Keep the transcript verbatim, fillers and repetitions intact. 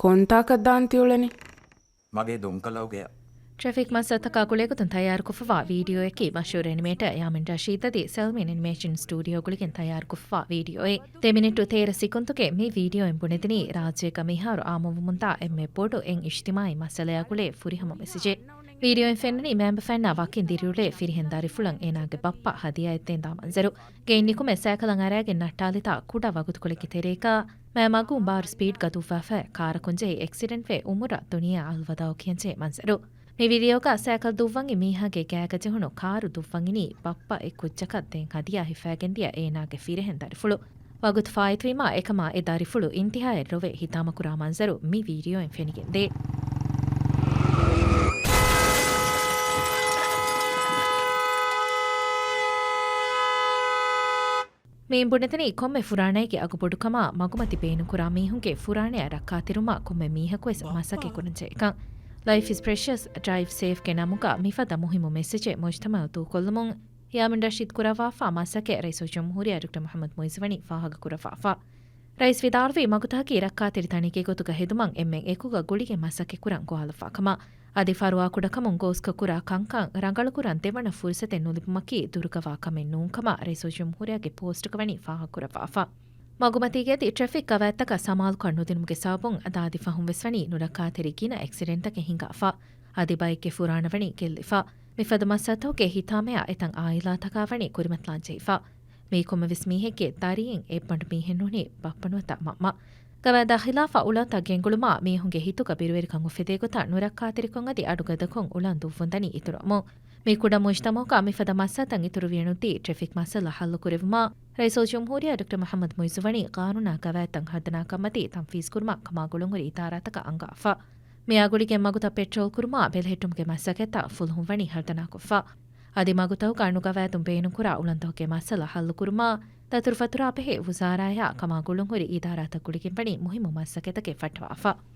ކޮންތާކަށް ދާން ތިއުޅެނީ؟ މަގޭ ދޮންކަލައުގެއަށް. ޓްރެފިކް މައްސަލަތަކާ ގުޅޭގޮތުން ތައްޔާރުކޮށްފަވާ ވީޑިއޯއަކީ މަޝްހޫރު އެނިމޭޓަރ ޔާމިން ރަޝީދް އަދި ސެލްމިން އެނިމޭޝަން ސްޓޫޑިއޯ ގުޅިގެން ތައްޔާރުކޮށްފަވާ ވީޑިއޯއެއް. ދެ މިނިޓު ތޭރަ ސިކުންތުގެ މި ވީޑިއޯއިން ބުނެދިނީ ރާއްޖޭގަ މިހާރު އާއްމުވަމުންދާ އެންމެ ބޮޑު އެއް އިޖްތިމާޢީ މައްސަލަޔާ ގުޅޭ ފުރިހަމަ މެސެޖެއް. ވީޑިއޯއިން ފެންނަނީ މައިންބަފައިންނާ ވަކިން ދިރިއުޅޭ ފިރިހެން ދަރިފުޅަށް އޭނާގެ ބައްޕަ ހަދިޔާއެއް ދޭންދާ މަންޒަރު. ގެއިން ނިކުމެ ސައިކަލަށް އަރައިގެން ނައްޓާލިތާ ކުޑަ ވަގުތުކޮޅެއްގެ ތެރޭގަ މާ މަގުން ބާރު ސްޕީޑްގަ ދުއްވާފައި ކާރަކުން ޖެހި އެކްސިޑެންޓްވެ އުމުރަށް ދުނިޔެއާ އަލްވަދާޢު ކިޔަންޖެހޭ މަންޒަރު. މި ވީޑިއޯގަ ސައިކަލް ދުއްވަން އިން މީހާގެ ގާގަ ޖެހުނު ކާރު ދުއްވަން އިނީ ބައްޕަ އެއް ކުއްޖަކަށް ދޭން ހަދިޔާ ހިފައިގެން ދިޔަ އޭނާގެ ފިރިހެން ދަރިފުޅު. ވަގުތު ފާއިތުވީމާ އެކަމާ އެ ދަރިފުޅު އިންތިހާއަށް ރޮވެ ހިތާމަކުރާ މަންޒަރު މި ވީޑިއޯއިން ފެނިގެންދޭ. މިއިން ބުނެދެނީ ކޮންމެ ފުރާނައިގެ އަގު ބޮޑުކަމާ މަގުމަތި ބޭނުންކުރާ މީހުންގެ ފުރާނަޔާ ރައްކާތެރުމަށް ކޮންމެ މީހަކުވެސް މަސައްކަތްކުރަން ޖެހޭކަން. ލައިފް އިޒް ޕްރެޝަސް، ޑްރައިވް ސޭފްގެ ނަމުގަ މިފަދަ މުހިއްމު މެސެޖެއް މުޖްތަމަޢަށް ދޫކޮށްލުމުން ޔާމިން ރަޝީދް ކުރައްވާފަ މަސައްކަތް ރައީސުލްޖުމްހޫރިއްޔާ ޑޮކްޓަރ މުޙައްމަދު މުޢިއްޒު ވަނީ ފާހަގަކުރައްވާފަ. ރައީސް ވިދާޅުވީ މަގުތަކަކީ ރައްކާތެރި ތަނެއްގެ ގޮތުގަ ހެދުމަށް އެންމެން އެކުގަ ގުޅިގެން މަސައްކަތްކުރަން ގޮވާލައްވާ ކަމަށް. އަދި ފަރުވާކުޑަކަމުން ގޯސްކަ ކުރާ ކަންކަން ރަނގަޅުކުރަން ދެވަނަ ފުރުސަތެއް ނުލިބުމަކީ ދުރުގަވާ ކަމެއް ނޫން ކަމަށް ރައީސުލްޖުމްހޫރިއްޔާގެ ޕޯސްޓުގަ ވަނީ ފާހަގަކުރައްވާފަ. މަގުމަތީގެ އަދި ޓްރެފިކް ގަވާއިދުތަކަށް ސަމާލުކަން ނުދިނުމުގެ ސަބަބުން އަދާދި ފަހުން ވެސް ވަނީ ނުރައްކާތެރި ގިނަ އެކްސިޑެންޓްތަކެއް ހިނގާފަ. އަދި ބައެއްގެ ފުރާނަ ވަނީ ގެއްލިފަ. މިފަދަ މައްސަލަތަކުގެ ހިތާމަޔާ އެތައް އާއިލާތަކާ ވަނީ ކުރިމަތިލާން ޖެހިފަ. މީ ކޮންމެވެސް މީހެއްގެ ދަރީން އެއްބަނޑު މީހެއް ނޫނީ ބައްޕަ ނުވަތަ މަންމަ. ގަވާއިދާ ޚިލާފަށް އުޅަނދަށް ގެންގުޅުމާ މީހުންގެ ހިތުގަ ބިރުވެރިކަން އުފެދޭ ގޮތަށް ނުރައްކާތެރިކޮށް އަދި އަޑުގަދަކޮށް އުޅަން ދުއްވުންދަނީ އިތުރު އަމުން. މި ކުޑަ މުޖްތަމަޢުގަ މިފަދަ މައްސަލަތައް އިތުރުވިޔަނުދީ ޓްރެފިކް މައްސަލަ ހައްލުކުރެއްވުމަށް ރައީސުލްޖުމްހޫރިއްޔާ ޑޮކްޓަރ މުޙައްމަދު މުޢިއްޒު ވަނީ ޤާނޫނާ ގަވާއިދުތައް ހަރުދަނާކަށްމަތީ ތަންފީޒުކުރުމަށް ކަމާގުޅުންހުރި އިދާރާތަކަށް އަންގާފަ. މިއާ ގުޅިގެން މަގުތައް ޕެޓްރޯލް ކުރުމާ ބެލެހެއްޓުމުގެ މަސައްކަތްތައް ފުލުހުން ވަނީ ހަރުދަނާކޮށްފަ. އަދި މަގުތަކުގަ އަންނު ގަވާއިދުން ބޭނުންކުރާ އުޅަނދުތަކުގެ މައްސަލަ ހައްލުކުރުމާ، ދަތުރުފަތުރާ ބެހޭ ވުޒާރާއާ ކަމާ ގުޅުންހުރި އިދާރާތައް ގުޅިގެން ވަނީ މުހިއްމު މަސައްކަތްތަކެއް ފައްޓަވާފަ.